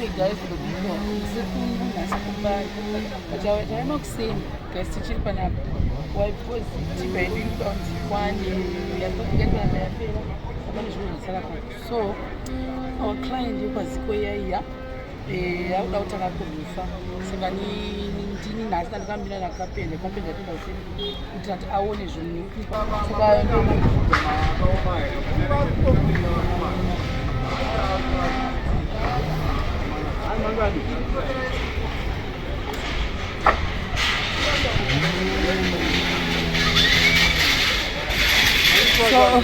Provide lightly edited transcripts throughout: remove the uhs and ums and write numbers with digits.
Okay guys, ndobiko ndiri kuno nhasi kumbari taiva kuseni guys, tichiri panapa. Why? Because timba yedu iri kuda kunzi ikwane, yapanapa yapera, pane zvimwe zvasara pa. So our client yekwaZiko yaiya yakuda kutanga kurufa, saka ndini nhasi ndandakambira nakapenda kapenda toda kuseni kuti ati aone zvinhu. Saka so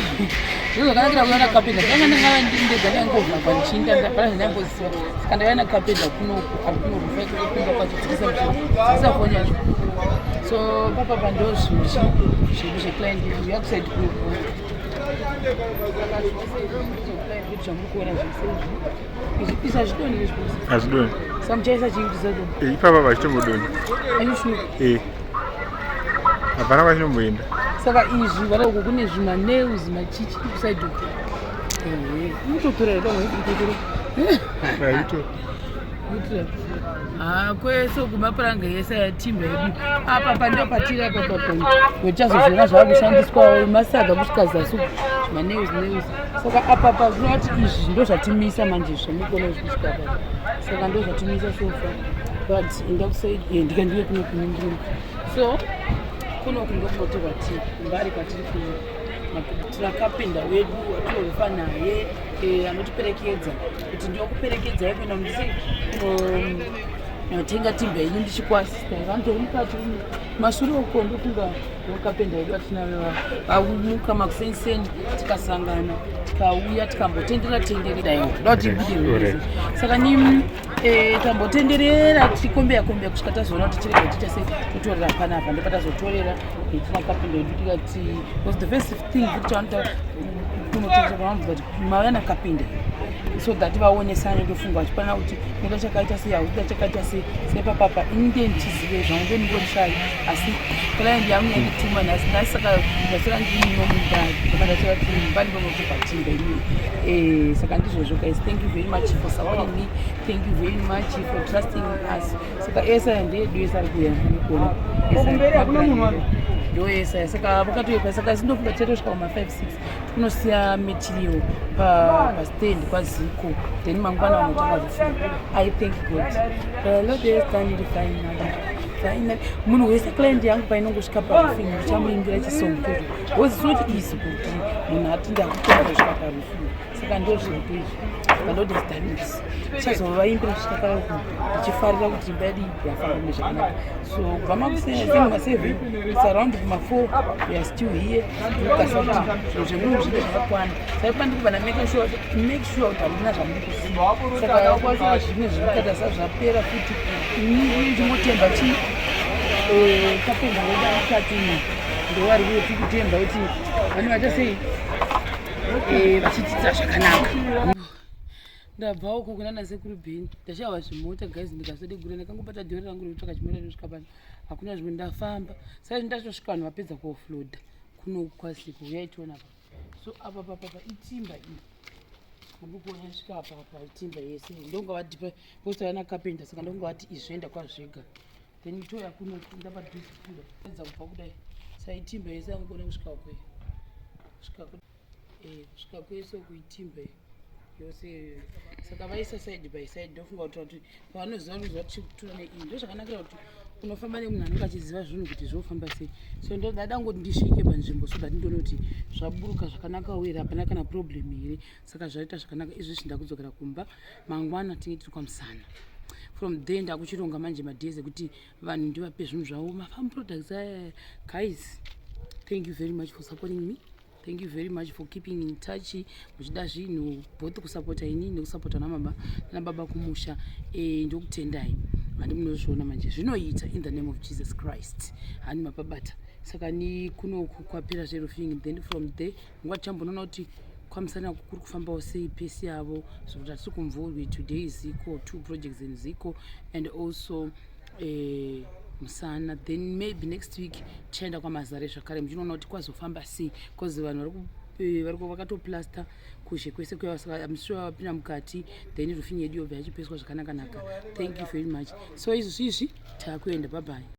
zviro zvakanakira kuona kapenda, ndanga ndangava ndega ndangovhamba ndichinda pana zvandamboziva. Saka ndaiva nakapenda kunoku ari kunorufa ikoko kumba kwacho, dzikisa foni yacho. So papapa ndo zvinhu zvedu zveclient yedu yakuside kunoku. Saka zvose izvi ndezveclient yedu zvamuri kuona zvese izvi. Izvi hazvidoni nezvose. Hazvidoni. Saka muchaisa chii kuti sadoni? Ipapa vachitombodoni. Are you sure? Hapana kwachinomboenda. Saka izvi vana uko kune zvimanews machichi kuside uko. Ehe, unototora here? Pamwe unototora. Aito. Ha, kwese uku mapuranga yese yatimba yedu. Apa pando patiri apa papa wechazozviona zvaakushandiswa masaga kusvika zasi uku, zvimanews news. Saka apa pa zvinoti izvi ndo zvatimisa manje, zvamukona izvi kusvika apa. Saka ndo zvatimisa so far, but indakusai ndikandiye kuno kuningirimo. So kunoku ndokunotorwa tii mbari kwatiri kuno. Tinakapinda wedu watinorufa naye, anotiperekedza kuti ndinokuperekedzai kuenda ndisi kunotenga timba yenyu ndichikuasista. Vanhu mukati mashure uko ndofunga ndokapenda yedu atinavo. Vamuka makuseniseni, tikasangana, tikauya, tikambotendera tenderera iwo ndoda kuti ibude. Saka ni tambotenderera tichikombeya kombeya kusvika tazoona kuti tirege tiite sei, totorera panapa. Ndopatazotorera tinakapinda yedu tikati, because the first thing kuti tavanoita kunotengesa vanobva kuti mauya nakapinda, so that vaonesane. Ndofunga vachipana kuti unoda chakaita sei, hauda chakaita sei. Sepapapa ini ndiye ndichizive zvangu, ndiye ndingorishai, asi client yangu yandituma nhasi nhasi. Saka ndasara ndinino mumbari, saka ndasara kuti mumbari ndonotopa timba inini. Saka ndizvozvo guys, thank you very much for supporting me, thank you very much for trusting us. Saka ese aya ndeedu ese ari kuuya mukuona ndo ese aya. Saka vakatoipa. Saka asi ndofunga tichatosvika kuma 5 6 kunosiya material pastand kwaZiko, then mangwana vanotanga kufunga. I thank God, the Lord has done it finally, finally. Munhu wese client yangu painongosvika paroofing ndichamuimbira chisong chocho, because it's not easy kuti munhu ati ndakutoa kusvika paroofing. Saka ndo zviripo izvi. The Lord has done it. Tichazovaimbira kusvika paya ndichifarira kuti imba yedu yafamba mune zvakanaka. So kubva makusema7, it's around kuma4, we are still here. Tikasa kuti zvinhu zvemunhu zvinge zvakakwana. Saka pandiri kubva ndamake sure, make sure kuti hamuna zvamuri kusiya. Saka kwasara zvimwe zvirikata sa zvapera futi. Ini ndingotemba chi kapenda wedu mukati umu ndovari kuyo tiri kutemba kuti vanhu vaita sei, vachitiitira zvakanaka. Ndabva uko kuna nasekuru Bheni, ndashaiwa zvimota guys, ndikasode gura ndakangobata dhori rangu rekutsvaka chimota ndosvika pano, hakuna zvimwe. Ndafamba sai ndatosvika vanhu vapedza kuoffloada kuno kwaZiko. Uyai tiona pa. So apa papapa itimba iyi muri kuona svika apa apa, itimba yese. Ndonga vadipa posta yana kapenda, saka ndonga vati izvoenda kwazvega, then toya kuno ndapadhuze kuda edza kubva kudai saitimba yese angogona kusvika kwe kusvika kusvika kwese kuitimba yose iyoyo. Saka vaisa side by side, ndofunga kuti pavanoziva kuziva tichikutura neiyi. Ndo zvakanakira kuti unofamba nemunhu anenge achiziva zvinhu kuti zvofamba sei. So ndada ngoti ndisvike panzvimbo so that ndione kuti zvaburuka zvakanaka uye hapana kana problem here. Saka zvaita zvakanaka izvezvi, ndakudzokera kumba. Mangwana tinge tiri kwaMusana. From there ndakuchironga manje madays ekuti vanhu ndivape zvinhu zvavo, mafarm products aya. Guys, thank you very much for supporting me, thank you very much for keeping in touch muchida zvinhu, both kusapota ini nekusapota namama nababa kumusha. Ndokutendai handi munozviona manje zvinoita in the name of Jesus Christ. Hani mapabata. Saka ni kunoku kwapera zveroofing, then from there nguva tichambonoona kuti kwaMusana kuri kufambawo sei pesi yavo, zvokuti hatiri kumvurwi. Today Ziko, two projects in Ziko and also Musana, then maybe next week tichaenda kwaMazare zvakare muchinoona kuti kwazofamba sei, because vanhu vari. Variko vakatoplasta kuzhe kwese kuya, saka I'm sure vapinda mukati, then roofing yedu yobva yachipeswa zvakanaka-naka. Thank you very much. So izvi zviizvi taakuenda. Bye bye.